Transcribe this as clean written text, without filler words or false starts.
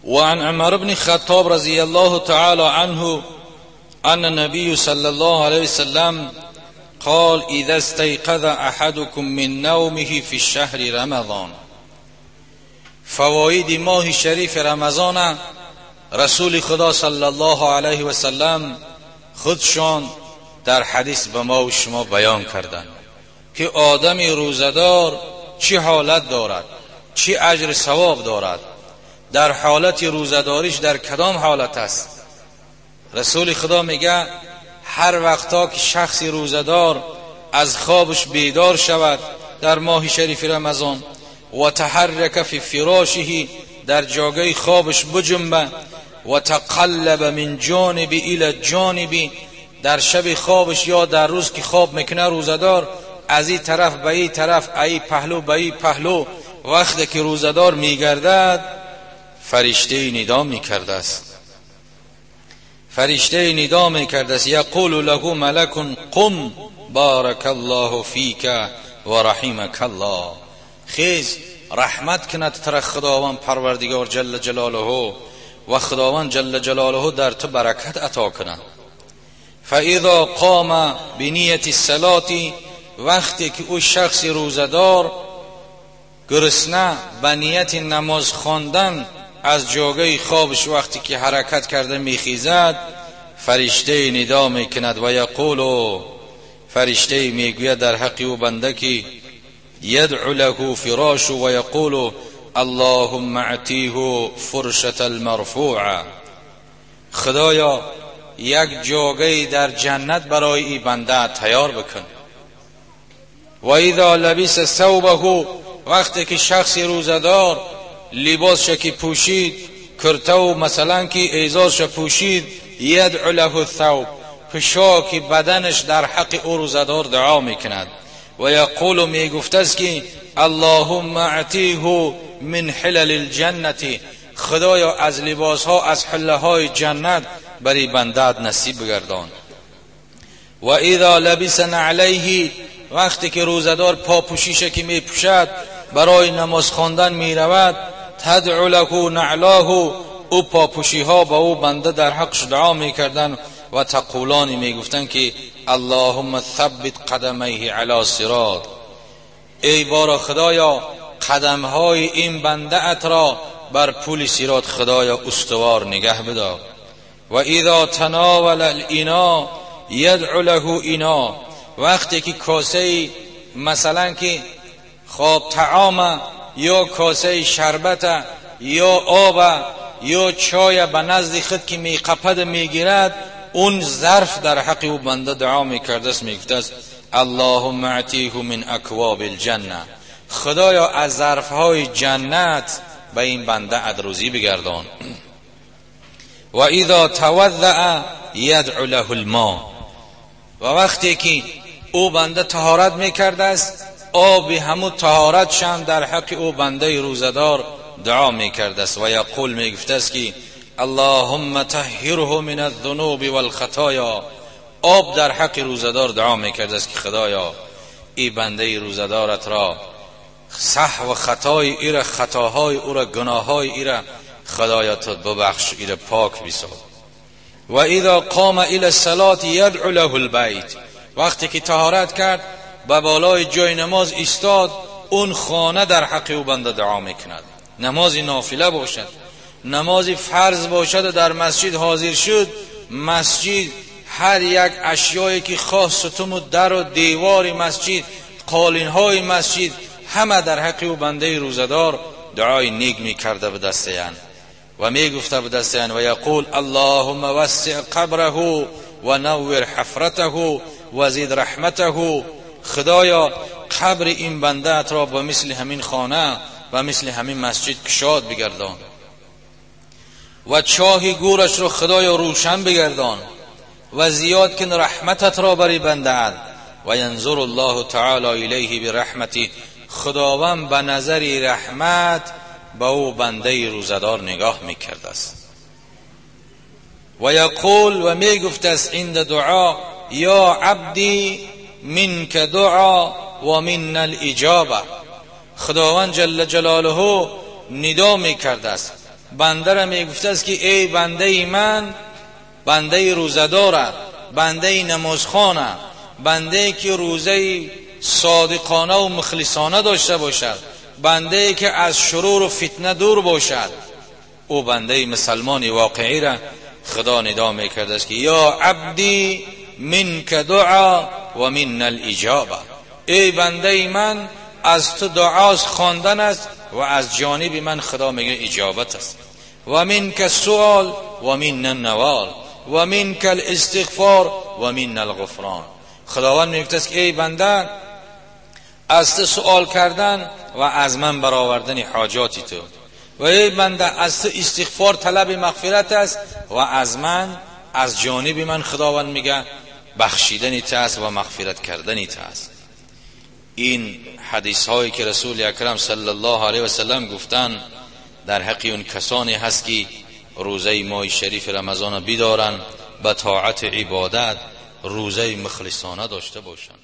وعن عمر بن خطاب رضی الله تعالی عنه أن النبي صلى الله عليه وسلم قال إذا استيقظ أحدكم من نومه في الشهر رمضان. فواید ماه شریف رمضان رسول خدا صلی الله علیه و سلم خودشان در حدیث به ما و شما بیان کردند که آدم روزدار چه حالت دارد، چه اجر ثواب دارد، در حالت روزداریش در کدام حالت است. رسول خدا میگه هر وقتا که شخصی روزدار از خوابش بیدار شود در ماه شریف رمضان و تحرک فی فراشه، در جاگه خوابش بجنبه، و تقلب من جانب الى جانب، در شب خوابش یا در روز که خواب میکنه روزدار از این طرف به این طرف، ای پهلو به این پهلو، وقتی که روزدار میگردد فرشته ندا میکرده است، فرشته ندا میکرده است، یقول له ملک قم بارک الله فیک و رحمک الله. خیز، رحمت کند تر خداوند پروردگار جل جلاله و خداوند جل جلاله در تو برکت عطا کند. فاذا قام بنیت الصلاة، وقتی که او شخص روزدار گرسنه به نیت نماز خواندن از جاگه خوابش وقتی که حرکت کرده میخیزد، فرشته ندا میکند و یقول، فرشته میگوید در حق او بنده که یدعو له فراش و یقول اللهم اعطیه فرشة المرفوعه. خدایا یک جاگه در جنت برای ای بنده تیار بکن. و اذا لبس ثوبه، وقتی که شخص روزدار لباسش که پوشید، کرته و مثلا که ایزارش پوشید، یدعو له الثوب، پوشاک بدنش در حق او روزدار دعا میکند و یقول، میگفت است که اللهم اعطیه من حلل الجنة، خدایا از لباس ها، از حله های جنت برای بندت نصیب بگردان. و اذا لبس نعلیه، وقتی که روزدار پاپوشیش که میپوشد برای نماز خواندن میرود، تدعو له نعلاه، او پاپوشی ها با او بنده در حقش دعا میکردن و تقولانی میگفتن که اللهم ثبت قدمیه علی صراط، ای بارا خدایا قدم های این بنده ات را بر پول صراط خدایا استوار نگه بدار. و اذا تناول الإناء یدعو له اینا، وقتی که کاسه مثلا که خواب طعام یا کاسه شربت یا آب یا چای به نزد خود که میقپد میگیرد، اون ظرف در حق او بنده دعا میکرده است، میگفته است اللهم اعطیه من اکواب الجنه، خدایا از ظرفهای جنت به این بنده ادروزی بگردان. و اذا توضع یدعو له الماء، و وقتی که او بنده طهارت میکرده است، آب همو طهارت شم در حق او بنده روزدار دعا میکرده است و یقول، میگفته است که اللهم طهره من الذنوب والخطایا، آب در حق روزدار دعا میکرده است که خدایا ای بنده روزدارت را سهو و خطای ایره، خطاهای او را، گناههای ایره خدایا تو ببخش، ایره پاک بساز. و اذا قام الى الصلاة یدعو له البیت، وقتی که طهارت کرد به بالای جای نماز ایستاد، اون خانه در حق او بنده دعا میکند. نماز نافله باشد، نماز فرض باشد و در مسجد حاضر شد، مسجد هر یک اشیایی که خواه ستون و در و دیوار مسجد، قالین های مسجد، همه در حق او بنده روزدار دعای نیک میکرده به دستیان و میگفته به دستیان و یقول اللهم وسع قبره و نور حفرته و زید رحمته، خدایا قبر این بنده ات را به مثل همین خانه و مثل همین مسجد کشاد بگردان و چاه گورش را خدایا روشن بگردان و زیاد کن رحمتت را برای بنده ات. و ینظر الله تعالی الیه برحمتی، خداوند به نظر رحمت به او بنده روزدار نگاه میکرده است. و یقول، و میگفت است عند دعا یا عبدی منک دعا و من الاجابه، خداوند جل جلاله ندا میکرده است بنده را میگفته است که ای بنده من، بنده روزه‌دار، بنده نمازخوانه، بنده که روزه صادقانه و مخلصانه داشته باشد، بنده که از شرور و فتنه دور باشد، او بنده مسلمان واقعی را خدا ندا میکرده است که یا عبدی منک دعا و من الاجابه، ای بنده من از تو دعاست خواندن است و از جانب من خدا میگه اجابت است، و منک السؤال و من النوال و منک الاستغفار و من الغفران. خداوند میگه است که ای بنده از تو سؤال کردن و از من برآوردن حاجاتی تو، و ای بنده از تو استغفار طلب مغفرت است و از من، از جانب من خداوند میگه بخشیدن تو است و مغفرت کردن تو است. این حدیث هایی که رسول اکرم صلی الله علیه و سلم گفتن در حق اون کسانی هست که روزه ماه شریف رمضان بیدارن، به طاعت عبادت روزه مخلصانه داشته باشند.